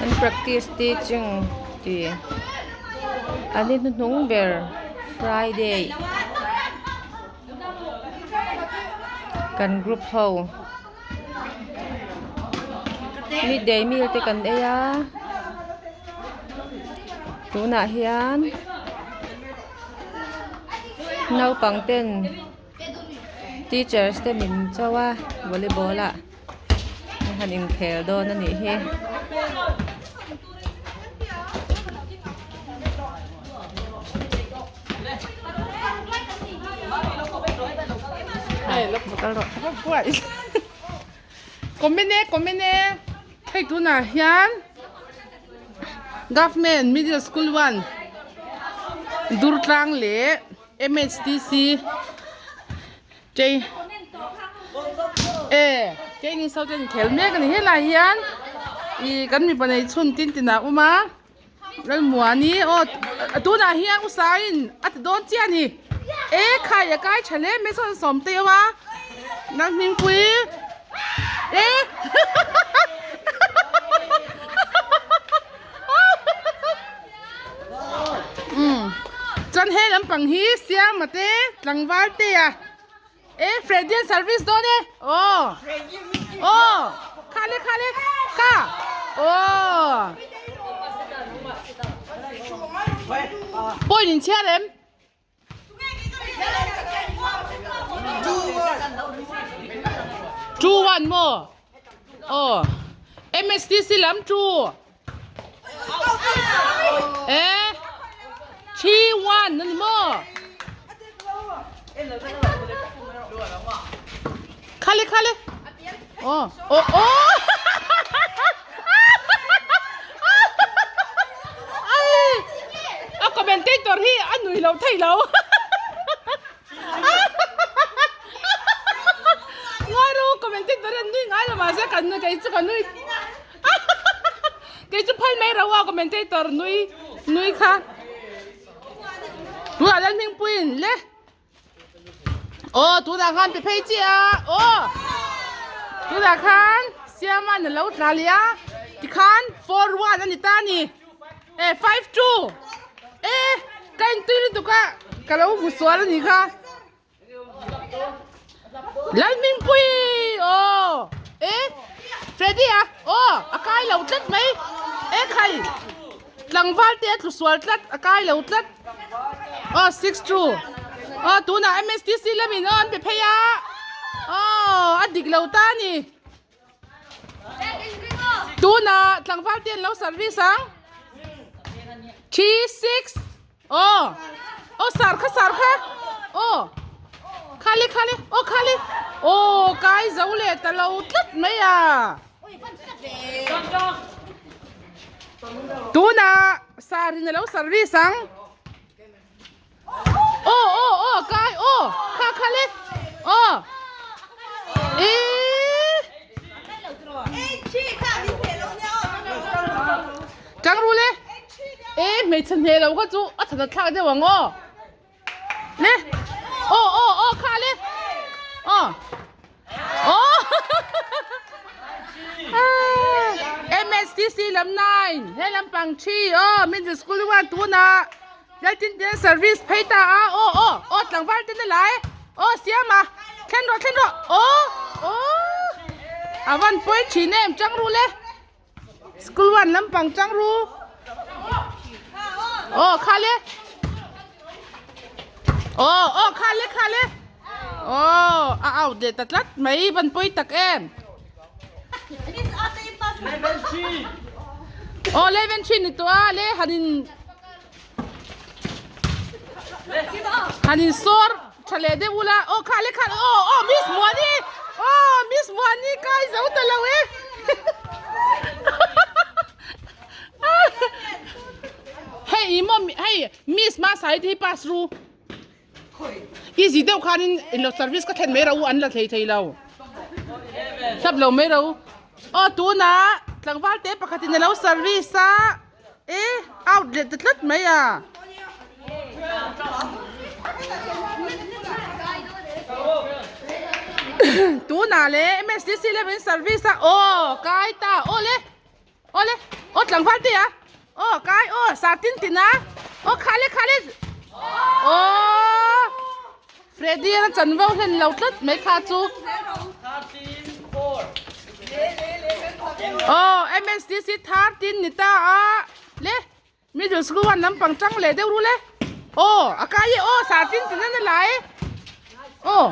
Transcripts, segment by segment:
An practice teaching tih an ni hnuhnung ber friday kan group ho midday meal te kan ei a tunah hian naupang ten teachers te min cho a volleyball ah an han inkhel dawn a nih hi. Comment e comment e hei tunah hian government middle school one Durtlang leh M_H_T_C chei e keini saw te an inkhel mek a ni helai hian ih kan mipa nei chhun tin tin ah a awm a. Lalmuani aw tunah hian u Saiin a ti dawn chiah a ni e khai a kai tha hle mai sawn sawm teuh a nang hmingpui e umm chuan he lampang hi Siama te tlangval te a e Freddy an service dawn e aw aw kha le kha le kha aw point in chhiar em 2-1 maw aw M_S_T_C lam 2 e 3-1 a ni maw Khale khale aw aw aw ai a commentator hi a nui lo thei lo ngai ro commentator hian nui ngai lo mahse kan kei chu ka nui kei chu phal mai ro a commentator nui nui kha tunah Lalhmingpuiin le aw tunah khan pe phei chiah a aw tunah khan Siama'n a lo tla leh a tikhan 4-1 a ni ta a ni e 5-2 e ka intui lutuk a ka lo hmu sual a nih kha. Lalhmingpui aw e Freddy a aw a kai lo tlat mai e khai tlangval te a tlu sual tlat a kai lo tlat aw 6 2 aw tunah M_S_T_C lamin aw an pe phei a aw a dik lo ta a ni tunah tlangval te an lo service ang 3 6 Aw aw sar kha sar kha aw khale khale aw khale aw kai zo leh ta lo tlat mai a tunah sar in alo service ang aw aw aw kai aw kha khale aw eee Tang ru le. E hmeichhe hne lo kha chu a that thlak deuh ang aw. Le. Aw aw aw kha le. Aw. Aw. MSTC lam 9 he lampang 3 aw middle school 1 tuna Laltin te service phei ta a aw aw aw tlangval te na lai aw siama thlen rawh thlen rawh aw aw a van pawi thin em chang ru le school one lampang chang ru aw kha le aw aw kha le kha le aw a out leh ta tlat mai van pawi tak em aw 11 ni tawh a le han in Han in sawr tha leh deuh ula aw kha le kha aw aw miss Muani aw miss Muani kai zo ta lo e hei i maw hei miss ma sai te hi pass ru easy deuh khanin in lo service ka thlen mai ro an la thei thei lo hlap lo mai ro aw tunah tlangval te pakhatin a lo service a. E out leh ta tlat mai a. Tunah le MSDC level service a aw kai ta aw le aw le aw tlangval te a aw kai aw sa tin tin a aw kha le kha le aw Freddy a chanvo hlen lo tlat mai kha chu aw MSDC 13 ni ta a le Middle school an lampang tang leh deuh rul e. Aw, a kai e aw, sa tin tin an la e. Aw.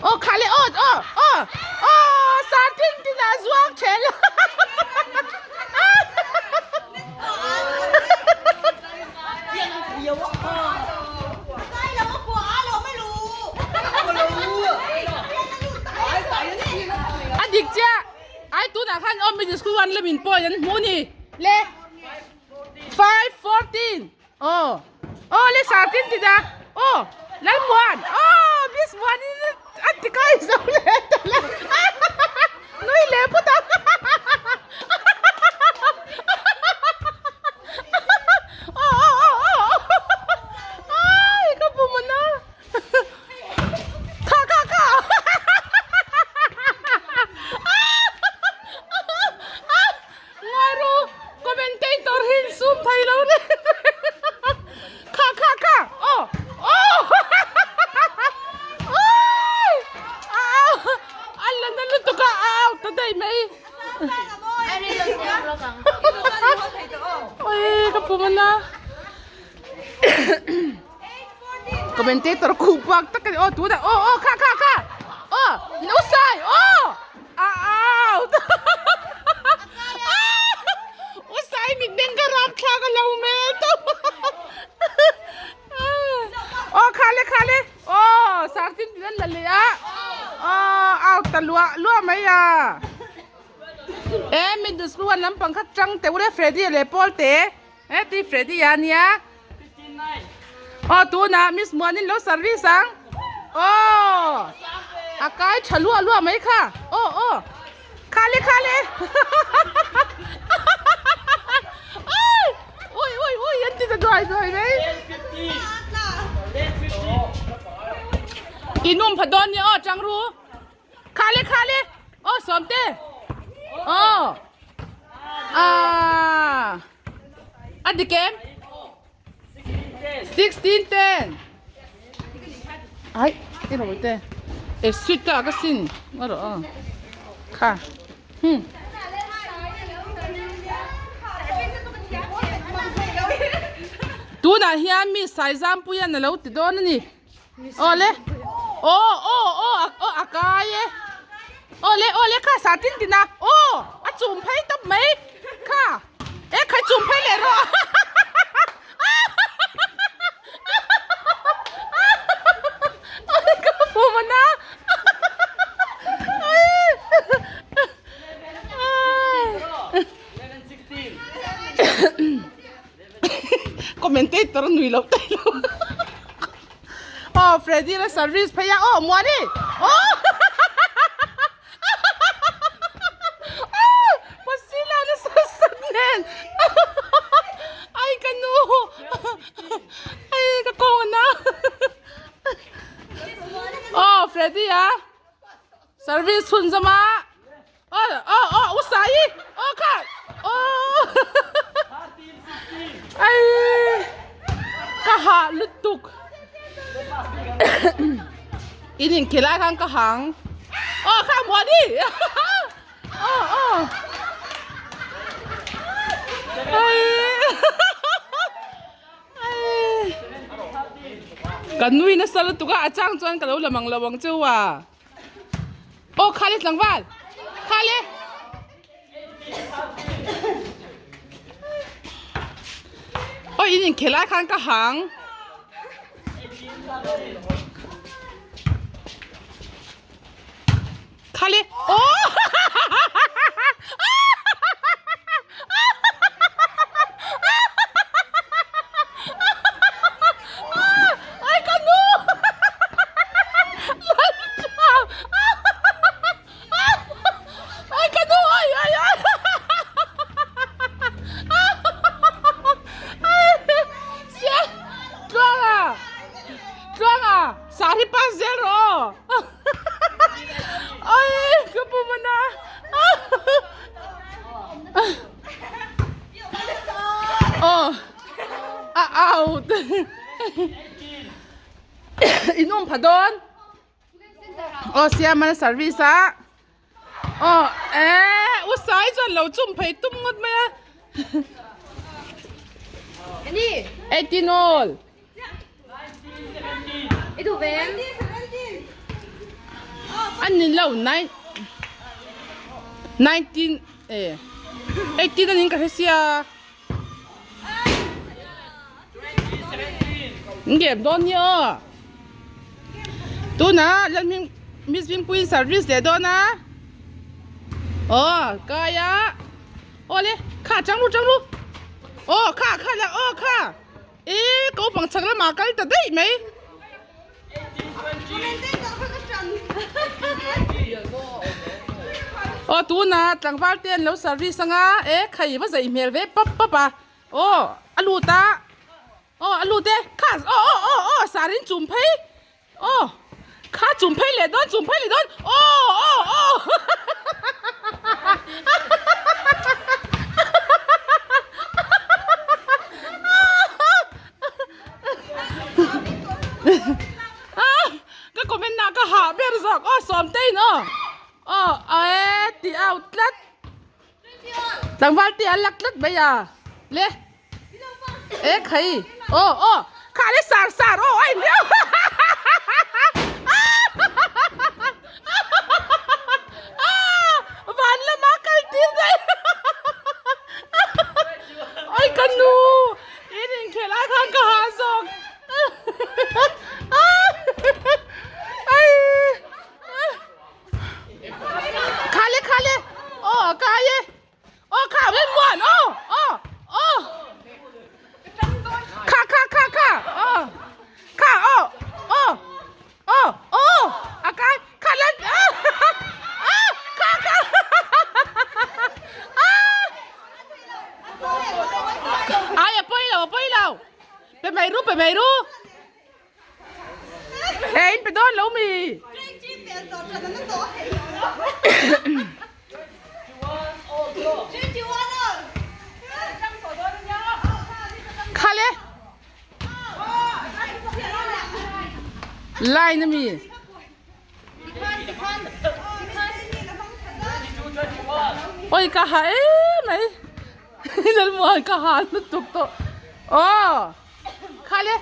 Aw, kha le aw, aw, aw. Aw, sa tin tin a zuang thel. A dik chiah. Ai tunah khan aw middle school an lamin point an hmu ni. Le. 5:14 oh oh le sa tin ti da oh lal muan oh miss muan in an ti kai zo le ta le nui le puta oh oh oh oh ai ka bu mana kha kha kha Ngai ru commentator hi in sum thei lo ni. Kha kha kha oh oh oi a la na lutuk a a out ta daih mai. Oi ka pum ana. Commentator khuh puak tak a ni oh tunah oh oh kha kha kha oh usai oh A out! Usai mitmeng ka rap thlak a lo mel tawp. Oh khale khale. Oh sartin tin an la leh a. Oh out ta luah luah mai a. E middle school an lampang kha tang teuh le Freddy leh Paul te. E ti Freddy a nia. Aw tunah Miss Muanin lo service ang. Aw a kai tha luah luah mai kha. Aw aw kha le kha le. Oi ui ui ui an ti ta duai duai mai. Inum pha dawn ni aw chang ru. Kha le kha le. Aw sawmte. Aw. Ah. A dik em? 1610. Ai, i ro te. E sweet ka ka sin. Nga ro. Kha. Hmm. Tunah hian mi Saizampuia na lo ti dawn a ni. Awle aw aw aw aw a kai e awle awle kha sa tin tin a aw a chum phei tawp mai kha e khai chum phei leh rawh ka pum ana Commentator nui lo tai lo. Oh, Freddy la service phei a. Oh, Muani. Oh. Pasila na sasat nen. Ai ka nu. Ai ka kong na. Oh, Freddy ah. Service chhun zama. Aw aw aw u sai aw kha aw ai ka ha lutuk in in khilai khan ka hang aw kha muani aw aw ai ai ka nui nasa lutuk a a chang chuan ka lo la mang lo ang chu a. Aw kha le tlangval kha le Aw in inkhel ai khan ka hang Kha le aw Ai ka nu Ai ka nu ai ai ai Ai sia Tluanga Tluanga. tha dawn aw siamana service a aw eh u sai chuan lo chum phei tum ngawt mai a 18 all an ni lo nine 19 eh 18 anin ka hre sia. Game dawn ni aw tunah Lalhming Miss Hmingpuiin service leh dawn a aw kai a aw le kha chang ru chang ru aw kha kha la aw kha ih naupang chhak lamah a kal ta daih mai. Aw tunah tlangval te an lo service anga e khai va zai hmel ve pap pap a aw a lut a aw a lut e kha aw aw aw aw sar in chum phei aw kha chum phei leh dawn chum phei leh dawn aw aw aw Ka comment na ka hah ber zawk aw Sawmtein aw aw ae ti out tlat tlangval te a lak tlat mai a le e khai aw aw kha le sar sar aw a inriau van lama kal tir daih oi ka nu. In inkhel ai khan ka ha zawk. Khale khale. Oh kai e. Oh kha lên muan. Oh oh oh. Kha kha kha kha. Oh. Kha oh oh oh oh. A kai kha lên. Ah kha kha. Ah. Ai a pawi lo a pawi lo pe mai ru pe mai ru e in pe dawn lo mi khale line ami Oi ka ha em mai Lalmuan ka ha lutuk tawh aw kha le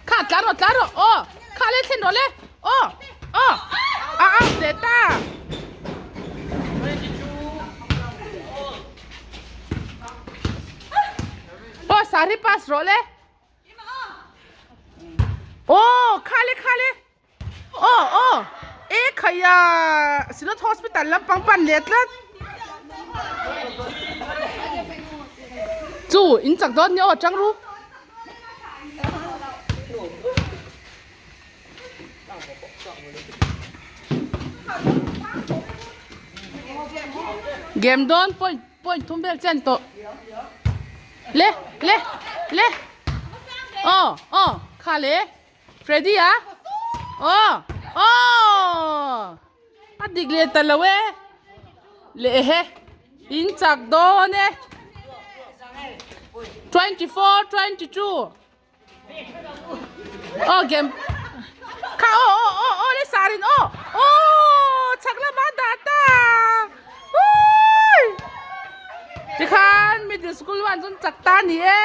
kha tla rawh tla rawh aw kha le thlen rawh le aw aw a out leh ta aw sari pass rawh le aw kha le kha le Aw aw e khaia Synod Hospital lampang pan leh tlat chu in chak dawn nia aw chang ru. Game dawn point point thum vel chen tawh le le le aw aw kha le. Freddy a aw aw a dik leh ta lo e leh he in chak dawn e 24 22 aw game kha aw aw aw aw le sarin aw aw chak lama dah ta ui tikhan middle school one chu chak ta ni e.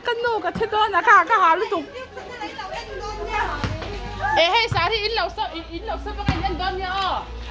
Ka nu ka thi dawn a kha ka ha lutuk e hei sar hi in lo sa in lo sa bawk a in en dawn nia aw.